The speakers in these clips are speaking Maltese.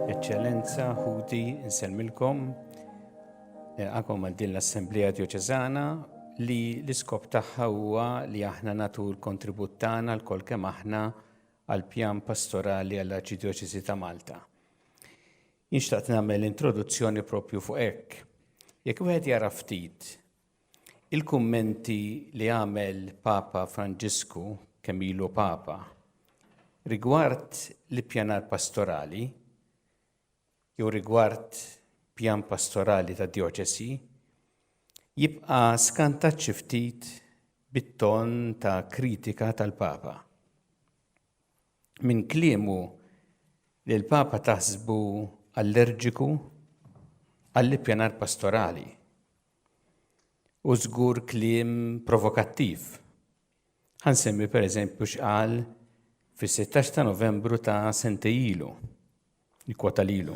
Eċċellenza, ħuti, insellmilkom. Nilqakom għal din l-Assemblea Djoċeżana li l-iskop tagħha huwa li aħna nagħtu l-kontribut tagħna lkoll kemm aħna għall-pjan pastorali għall-Arċidjoċesi ta' Malta. Jien xtaqt nagħmel introduzzjoni propju fuq hekk. Jekk wieħed jara ftit Il-kummenti li għamel Papa Franġisku kemm ilu Papa rigward l-ippjanar pastorali jew rigward pjan pastorali ta' djoċesi jibqa' skantat xi ftit bit-ton ta' kritika tal-Papa. Minn kliemu li l-Papa taħsbu allerġiku għall-ippjanar pastorali. U żgur kliem provokattiv. Ħa nsemmi pereżempju x'qal fis-16 ta' Novembru ta' sentej ilu, nikkwota lilu.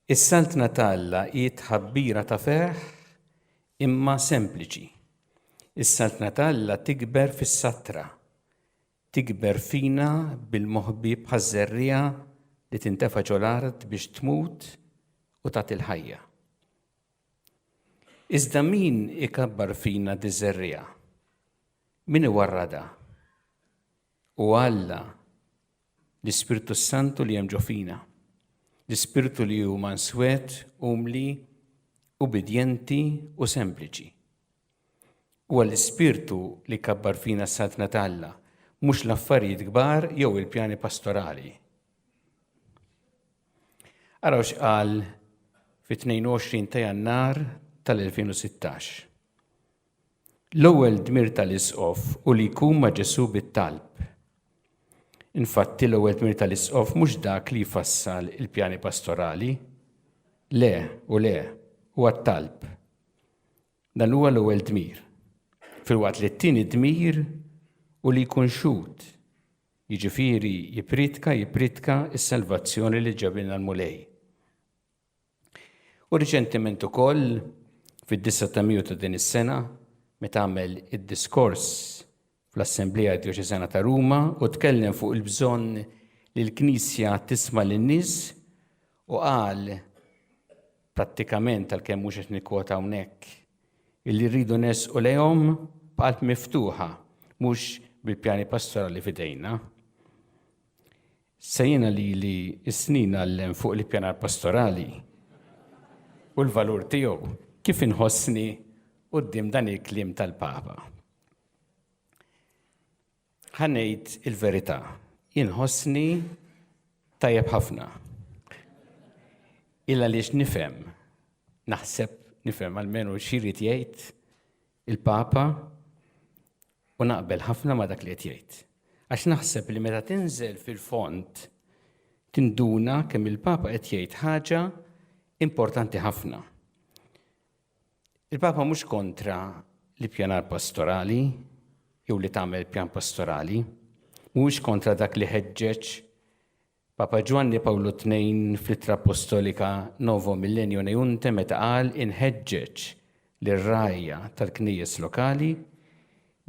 Is-Saltna ta' Alla hi tħabbira ta' ferħ imma sempliċi. Is-Saltna ta' Alla tikber fis-satra, tikber fina bil-moħbi bħaż-żerriegħa li tintefa' ġol-art biex tmut u tagħti l-ħajja. Iżda min ikabbar fina diż-żerriegħa? Min iwarradha? Hu Alla, l-Ispirtu s-Santu li hemm ġo fina, l-Ispirtu li hu manswet, umli, ubbidjenti u sempliċi. Huwa l-Ispirtu li jkabbar fina s-Saltna ta' Alla, mhux l-affarijiet kbar jew il-pjani pastorali. Araw x'qal fit-22 ta' Jannar tal-2016. L-ewwel dmir tal-Isqof hu li jkun ma' Ġesù bit-talb. Infatti l-ewwel dmir tal-Isqof mhux dak li jfassal il-pjani pastorali. Le, u le, huwa t-talb. Dan huwa l-ewwel dmir. Filwaqt li t-tieni dmir hu li jkun xhud, jiġifieri jippriedka jippriedka s-salvazzjoni li ġabilna l-Mulej. U riċentement ukoll, fid-9 ta' Mejju ta' din is-sena, meta għamel id-diskors fl-Assemblea Djoċesana ta' Ruma u tkellem fuq il-bżonn li l-Knisja tisma' lin-nies u qal prattikament għalkemm mhux qed nikkwota hawnhekk illi rridu nersqu lejhom b'qalb miftuħa mhux bil-pjani pastorali f'idejna. Se jiena lili s-snin ngħallem fuq l-ippjanar pastorali u l-valur tiegħu kif inħossni quddiem dan il-kliem tal-Papa. Ħa ngħid il-verità, jien ħossni tajjeb ħafna. Il għaliex nifhem, naħseb nifhem almenu x'irid jgħid il-Papa u naqbel ħafna ma' dak li qed jgħid. Għax naħseb li meta tinżel fil-fond tinduna kemm il-Papa qed jgħid ħaġa importanti ħafna. Il-Papa mhux kontra l-ippjanar pastorali jew li tagħmel pjan pastorali, mhuwiex kontra dak li ħeġġeġ Papa Ġwanni Pawlu II fl-Ittra Appostolika Novo Millennio Neunte meta qal inħeġġeġ lir-rgħajja tal-knejjes lokali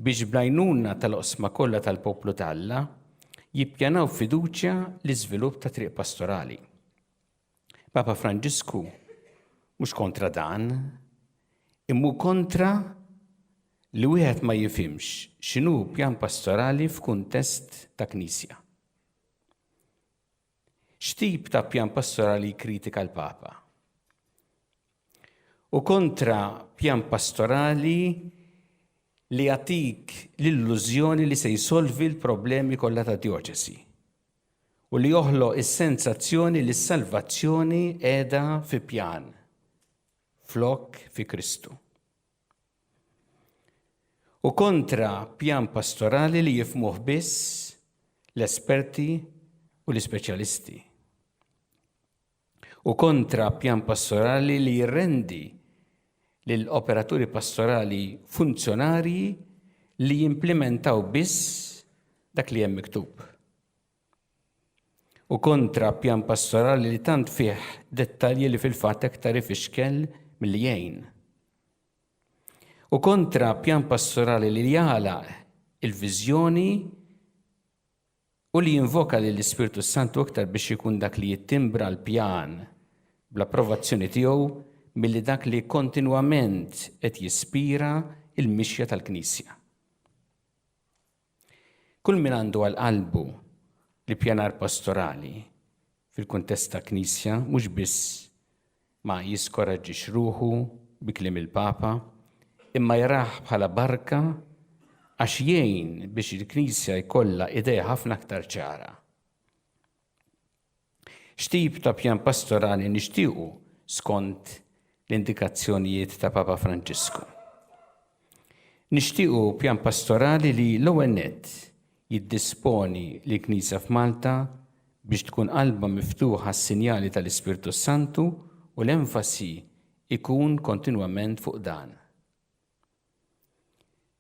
biex bl-għajnuna tal-oqsma kollha tal-poplu ta' Alla jippjanaw b'fiduċja l-iżvilupp ta' triq pastorali. Papa Franġisku mhux kontra dan, imma hu kontra li wieħed ma jifhimx x'inhu pjan pastorali f'kuntest ta' Knisja. X'tip ta' pjan pastorali jkritika l-Papa? U kontra pjan pastorali li jagħtik l-illużjoni li se jsolvi l-problemi kollha ta' djoċesi. U li joħloq is-sensazzjoni li s-salvazzjoni qiegħda fi pjan flok fi Kristu. U kontra pjan pastorali li jifhmuh biss l-esperti u l-ispeċjalisti. U kontra pjan pastorali li jirrendi lil operaturi pastorali funzjonarji li jimplimentaw biss dak li hemm miktub. U kontra pjan pastorali li tant fih dettalji li fil-fatt aktar ifixkel milli jgħin. U kontra pjan pastorali li jagħlaq il-viżjoni u U li jinvoka lill-Ispirtu s-Santu aktar biex ikun dak li jittimbra l-pjan bl-approvazzjoni tiegħu milli dak li kontinwament qed jispira l-mixja tal-Knisja. Kull min għandu għal qalbu l-ippjanar pastorali fil-kuntest ta' Knisja mhux biss ma jiskoraġġix ruħu bi kliem il-Papa, imma jarah bħala barka għax jgħin biex il-Knisja jkollha idea ħafna aktar ċara. X'tip ta' pjan pastorali nixtiequ skont l-indikazzjonijiet ta' Papa Franġisku? Nixtiequ pjan pastorali li l-ewwel nett jiddisponi lill-Knisja f'Malta biex tkun qalbha miftuħa għas-sinjali tal-Ispirtu s-Santu u l-enfasi jkun kontinwament fuq dan.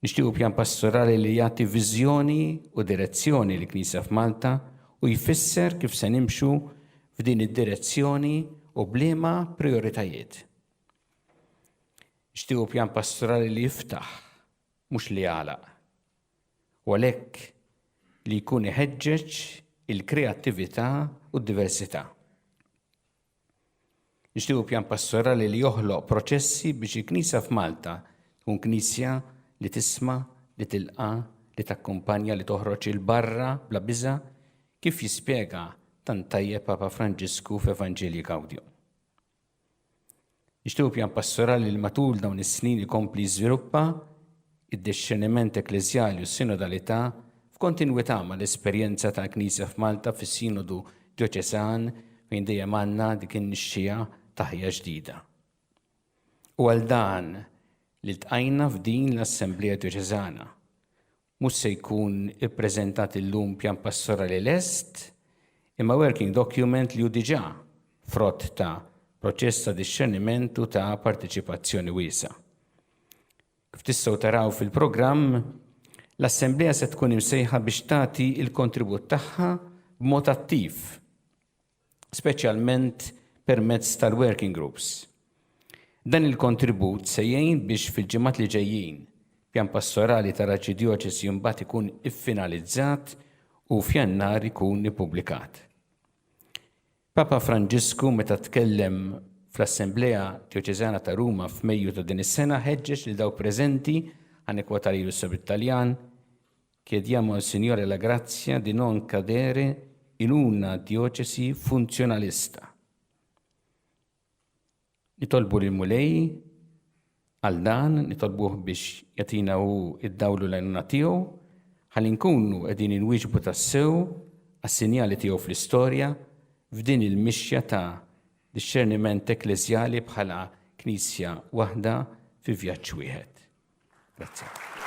Nixtiequ pjan pastorali li jagħti viżjoni u direzzjoni lill-Knisja f'Malta u jfisser kif se nimxu f'din id-direzzjoni u b'liema prijoritajiet. Nixtiequ pjan pastorali li jiftaħ, mhux li jagħlaq. U għalhekk li jkun iħeġġeġ il-kreattività u d-diversità. Nixtiequ pjan pastorali li joħloq proċessi biex il-Knisja f'Malta tkun Knisja li tisma', li tilqa', li takkumpanja, li toħroġ 'il barra bla biża', kif jispjega tant tajjeb Papa Franġisku f'Evangelii Gaudium. Nixtiequ pjan pastorali li matul dawn is-snin ikompli jiżviluppa id-dixxerniment ekkleżjali u s-sinodalità f'kontinwità mal-esperjenza tal-Knisja f'Malta fis-Sinodu Djoċesan fejn dejjem għandna dik in-nixxiegħa ta' ħajja ġdida. U għal dan li ltqajna f'din l-Assemblea Djoċeżana. Mhux se jkun ippreżentat illum pjan pastorali lest, imma working document li hu diġà frott ta' proċess ta' dixxerniment u ta' parteċipazzjoni wiesgħa. Kif tistgħu taraw fil-programm, l-Assemblea se tkun imsejħa biex tagħti l-kontribut tagħha b'mod attiv, speċjalment permezz tal-working groups. Dan il-kontribut se jgħin biex fil-ġimgħat li ġejjin, pjan pastorali tal-Arċidjoċesi mbagħad ikun iffinalizzat u f'Jannar ikun ippubblikat. Papa Franġisku meta tkellem fl-Assemblea Djoċeżana ta' Ruma f'Mejju ta' din is-sena ħeġġeġ lil dawk preżenti, ħa nikkwota lilu issa bit-Taljan, Chiediamo al Signore la grazia di non cadere in una diocesi funzionalista. Nitolbu lill-Mulej għal dan, nitolbuh biex jagħtina hu d-dawl u l-għajnuna tiegħu, ħalli nkunu qegħdin inwieġbu tassew għas-sinjali tiegħu fl-istorja f'din il-mixja ta' dixxerniment ekkleżjali bħala Knisja waħda fi vjaġġ wieħed. Grazzi.